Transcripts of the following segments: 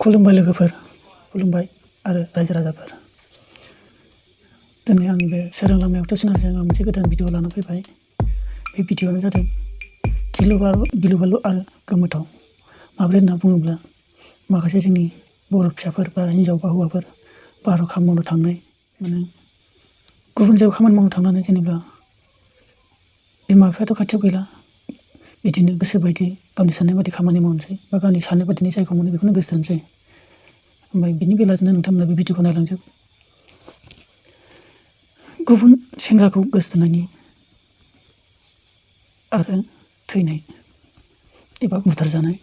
खुलुमबाय लोगोफोर, खुलुमबाय आरो रायजो राजाफोर। दिनै आंनि बे सोरां लामायाव टिउसनारजों आं मोनसे गोदान भिडिअ लाना फैबाय। बे भिडिअआनो जादों गिलु-बालु आरो गोमोथाव। माब्रै होनना बुङोब्ला माखासे जोंनि बर' फिसाफोर बा हिनजाव बा हौवाफोर बाहेरायाव खामानि मावनो थांनाय, माने गुबुन जायगायाव खामानि मावनो थांनानै जेनेबा बिमा-बिफायाथ' खाथियाव गैला, बिदिनो गोसो बायदि गावनि साननाय बायदि खामानि मावनोसै बा गावनि साननाय बायदिनि जायगायाव मोनो बेखौनो गोसो थोनोसै। ओमफ्राय बिनि बेलाजोंनो नोंथांमोना बे भिडिअखौ नायलांजोब। गुबुन सेंग्राखौ गोसोथोनायनि आरो थैनाय एबा बुथारजानाय।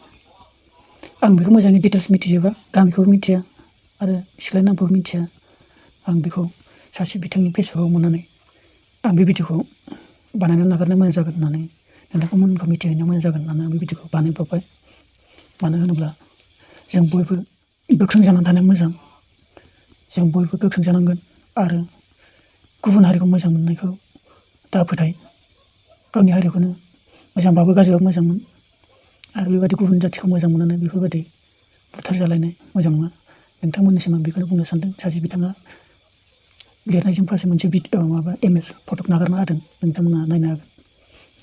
आं बेखौ मोजाङै डिटेल्स मिथिजोबा, गामिखौबो मिथिया आरो सिख्लानि नामखौबो मिथिया। आं बेखौ सासे बिथांनि फेसबुकआव मोननानै आं बे भिडिअखौ बानायनो नागारनो मोजां जागोन होननानै नोंथांमोनखौ मिथिहोनो मोजां जागोन होननानै आं बे भिडिअखौ बानायब्रबबाय। मानो होनोब्ला जों बयबो गोख्रों जानानै थानाया मोजां। जों बयबो गोख्रों जानांगोन आरो गुबुन हारिखौ मोजां मोननायखौ दा फोथाय। गावनि हारिखौनो मोजांबाबो गाज्रिबाबो मोजां मोन आरो बेबायदि गुबुन जाथिखौ मोजां मोननानै बेफोरबायदि बुथारजालायनाय मोजां नङा। नोंथांमोननिसिम आं बेखौनो बुंनो सानदों। सासे बिथाङा लिरनायजों फारसे मोनसे इमेज फट' नागारना होदों, नोंथांमोना नायनो हागोन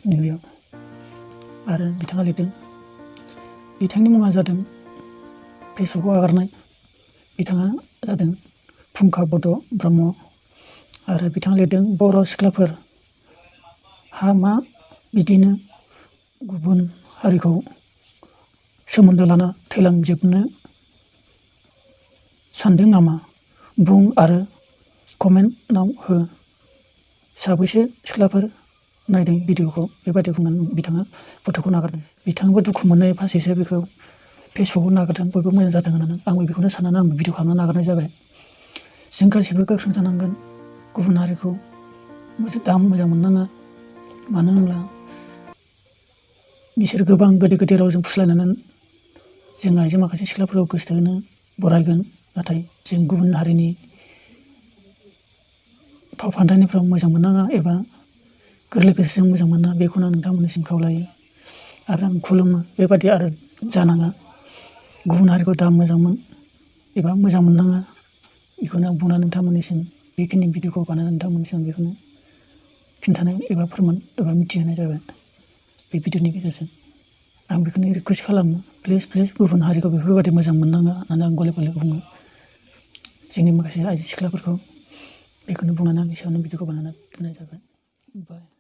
नैबेयाव। आरो बिथाङा लिरदों, बिथांनि मुङा जादों फेसबुकआव आगारनाय, बिथाङा जादों फुंखा बड' ब्रह्म। आरो बिथाङा लिरदों, बर' सिख्लाफोर हा मा बिदिनो गुबुन हारिखौ सोमोन्दो लाना थैलांजोबनो सानदों नामा? बुं आरो कमेन्टआव हो। साबैसे सिख्लाफोर नायदों भिडिअखौ? बेबायदि बुंनानै बिथाङा फट'खौ नागारदों। बिथाङाबो दुखु मोननाय फारसेसो बेखौ फेसबुकआव नागारदों, बयबो मोजां जादों होननानै। आंबो बेखौनो साननानै आं भिडिअ खालामना नागारनाय जाबाय। जों गासैबो गोख्रों जानांगोन। गुबुन हारिखौ दा मोजां मोननाङा। मानो होनब्ला बिसोर गोबां गोदै गोदै रावजों फुस्लायनानै जों आइजो माखासे सिख्लाफोरखौ गोसोथोनो बरायगोन। नाथाय जों गुबुन हारिनि फाव फान्दायनायफ्राव मोजां मोननाङा एबा गोरलै गोसोजों मोजां मोना, बेखौनो आं नोंथांमोननिसिम खावलायो। आरो आं खुलुमो, बेबायदि आरो जानाङा। गुबुन हारिखौ दा मोजां मोन एबा मोजां मोननाङा। बेखौनो आं बुंनानै नोंथांमोननिसिम बेखिनि भिडिअखौ बानायनानै नोंथांमोननिसिम बेखौनो खिन्थानाय एबा फोरमान एबा मिथिहोनाय जाबाय बे भिडिअनि गेजेरजों। आं बेखौनो रिकुवेस्ट खालामो, प्लिज गुबुन हारिखौ बेफोरबायदि मोजां मोननाङा होननानै आं गले गले बुङो जोंनि माखासे आइजो सिख्लाफोरखौ। बेखौनो बुंनानै आं एसेयावनो भिडिअखौ बानायना दोननाय जाबाय। बाय।